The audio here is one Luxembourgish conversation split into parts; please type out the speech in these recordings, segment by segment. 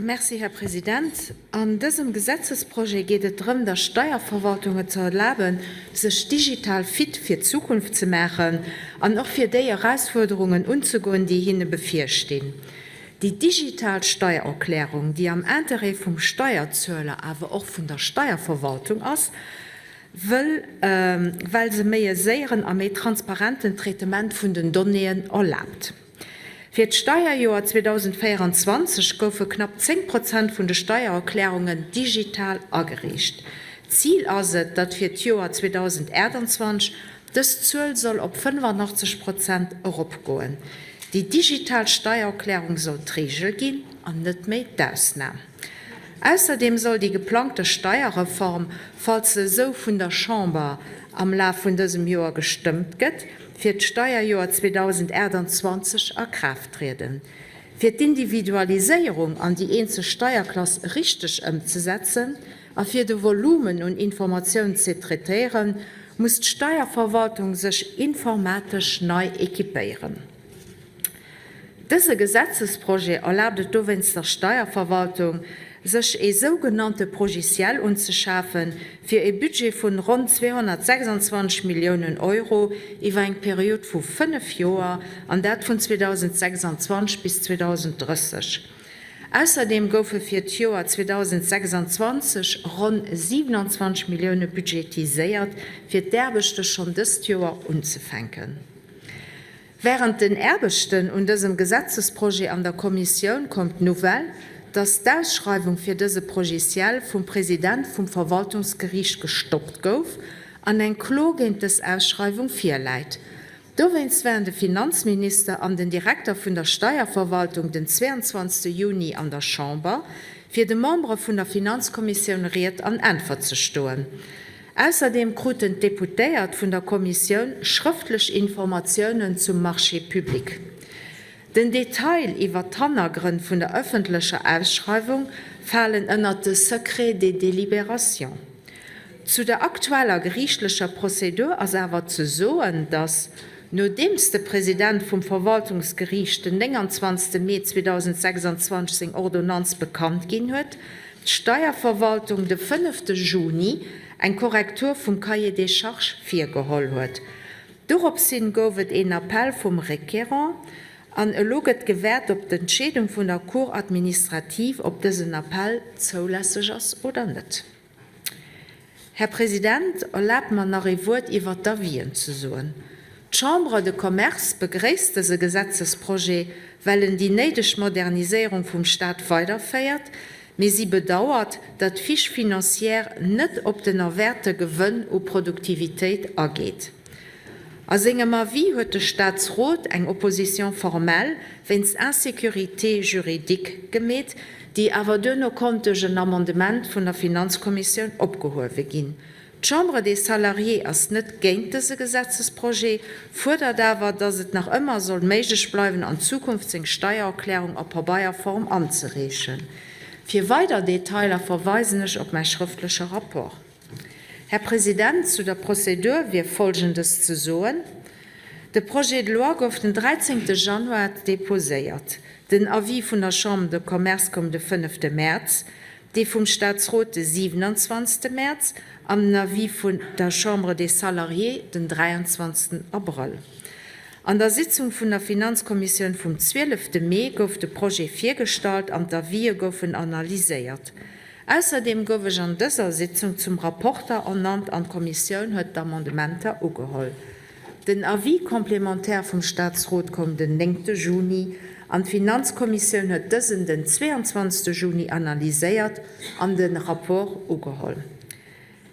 Merci, Här President. An dësem Gesetzesprojet geet et drëm, der Steierverwaltung et ze erlaben, sech digital fit fir d'Zukunft ze maachen an och fir déi Erausfuerderungen unzegoen, déi hinne bevirstinn. Déi digital Steiererklärung, déi am Interêt vum Steierzueler, awer och vun der Steierverwaltung ass, wëll well se méi e séieren a méi transparenten Traitement vun den Donnéeën erlaabt. Fir d'Steierjoer 2024 goufe knapp 10 Prozent vun de Steiererklärungen digital agereecht. Zil ass et, datt fir d'Joer 2028 dës Zuel soll op 85 Prozent eropgoen. Déi digital Steiererklärung soll d'Reegel ginn an net méi d'Ausnam. Ausserdeem soll déi geplangte Steierreform, falls se esou vun der Chamber am Laf vun dësem Joer gestëmmt gëtt, fir d'Steierjoer 2028 a Kraaft trieden. Fir d'Individualiséierung an déi eenzel Steierklass richteg ëmzesetzen a fir de Volumen un Informatioun ze traitéieren, muss d'Steierverwaltung sech informatesch nei equipéieren. Dëse Gesetzesprojet erlaabt et dowéinst der Steierverwaltung, sech ee sougenannte Progiciel unzeschafen, fir e Budget vun ronn 226 Milliounen Euro iwwer eng Period vu fënnef Joer, an dat vun 2026 bis 2030. Ausserdeem goufe fir d'Joer 2026 ronn 27 Millioune budgetiséiert, fir d'Aarbechte schonn dëst Joer unzefänken. Wärend den Aarbechten un dësem Gesetzesprojet an der Kommissioun koum d'Nouvelle, dass d'Ausschreiwung fir dëse Progiciel vum President vum Verwaltungsgeriicht gestoppt gouf an eng Klo géint dës Ausschreiwung virläit. Dowéinst waren de Finanzminister an den Direkter vun der Steierverwaltung den 22 Juni an der Chamber, fir de Membere vun der Finanzkommissioun Ried an Äntwert ze stoen. Ausserdeem kruten d'Deputéiert vun der Kommissioun schrëftlech Informatiounen zum Marché public. Den Detail iwwert d'Hannergrënn vun der ëffentlecher Ausschreiwung falen ënnert de Secret des délibérations. Zu der aktueller geriichtlecher Prozedur ass awer ze soen, datt, nodeems de President vum Verwaltungsgeriicht den 29 Mee 2026 seng Ordonnanz bekannt ginn huet, d'Steierverwaltung de fënnefte Juni eng Korrektur vum Cahier des charges virgeholl huet. Doropshin gouf et een Appell vum Requérant an elo gëtt gewaart, ob d'Entscheedung vun der Cour administrative op dësen Appell zoulässeg ass oder net. Här President, erlaabt mer nach ee Wuert iwwert d'Avisen ze soen. D'Chambre de Commerce begréisst dëse Gesetzesprojet, well en déi néideg Moderniséierung vum Stat weiderféiert, mee si bedauert, datt d'Fiche financière net op den erwaarte Gewënn u Produktivitéit ageet. A sengem Avis huet de Statsrot eng Opposition formelle wéinst Insécurité juridique gemeet, déi awer duerno konnt duerch en Amendement vun der Finanzkommissioun opgehuewe ginn. D'Chambre des Salariés ass net géint dëse Gesetzesprojet, fuerdert awer, datt et nach ëmmer soll méiglech bleiwen, an Zukunft seng Steiererklärung a Pabeierform anzereechen. Fir weider Detailer verweisen ech op mäi schrëftleche Rapport. Här President, zu der Prozedur wier Folgendes ze soen, De Projet de loi gouf den 13. Januar deposéiert. Den Avis vun der Chambre de Commerce koum de fënnefte Mäerz, dee vum Statsrot de 27. Mäerz an den Avis vun der Chambre des Salariés den 23. Abrëll. An der Sitzung vun der Finanzkommissioun vum 12. Mee gouf de Projet virgestallt an d'Avisë goufen analyséiert. Ausserdeem gouf ech an dëser Sitzung zum Rapporter ernannt an d'Kommissioun huet d'Amendementer ugeholl. Den Avis complémentaire vum Statsrot koum den néngte Juni an d'Finanzkommissioun huet dësen den 22. Juni analyséiert an de Rapport ugeholl.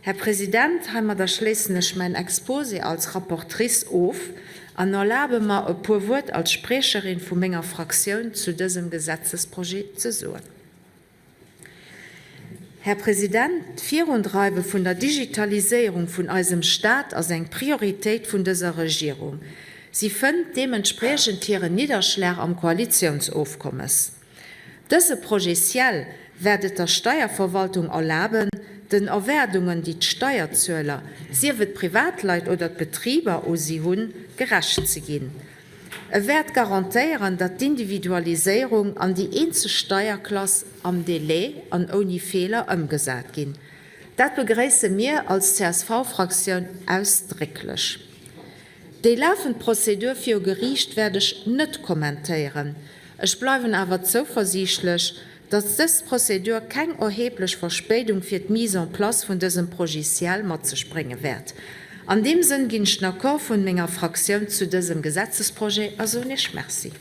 Här President, heimadder schléissen ech mäin Exposé als Rapportrice of an erlabe mer, e puer Wuert als Spriecherin vu menger Fraktioun zu dësem Gesetzesprojet ze soen. Här President, d'Virundreiwe vun der Digitaliséierung vun eisem Stat ass eng Prioritéit vun dëser Regierung. Si fënnt deementspriechend hiren Nidderschlag am Koalitionsofkommes. Dëse Progiciel wäert et der Steierverwaltung erlaben, den Erwaardungen, déi d'Steierzueler, sief et d'Privatleit oder d'Betriber, u si hunn, gerecht ze ginn. E wäert garantéieren, datt d'Individualiséierung an déi eenzeg Steierklass am Délai an ouni Feeler ëmgesat ginn. Dat begréisse mir als CSV-Fraktioun ausdrécklech. Déi lafend Prozedur viru Geriicht wäert ech net kommentéieren. Ech bleiwen awer zouversiichtlech, datt dës Prozedur keng erheblech Verspéidung fir d'Mise en place vun dësem Progiciel mat sech brénge wäert. An deem Sënn ginn ech den Accord vun menger Fraktioun zu dësem Gesetzesprojet a soen Iech Merci.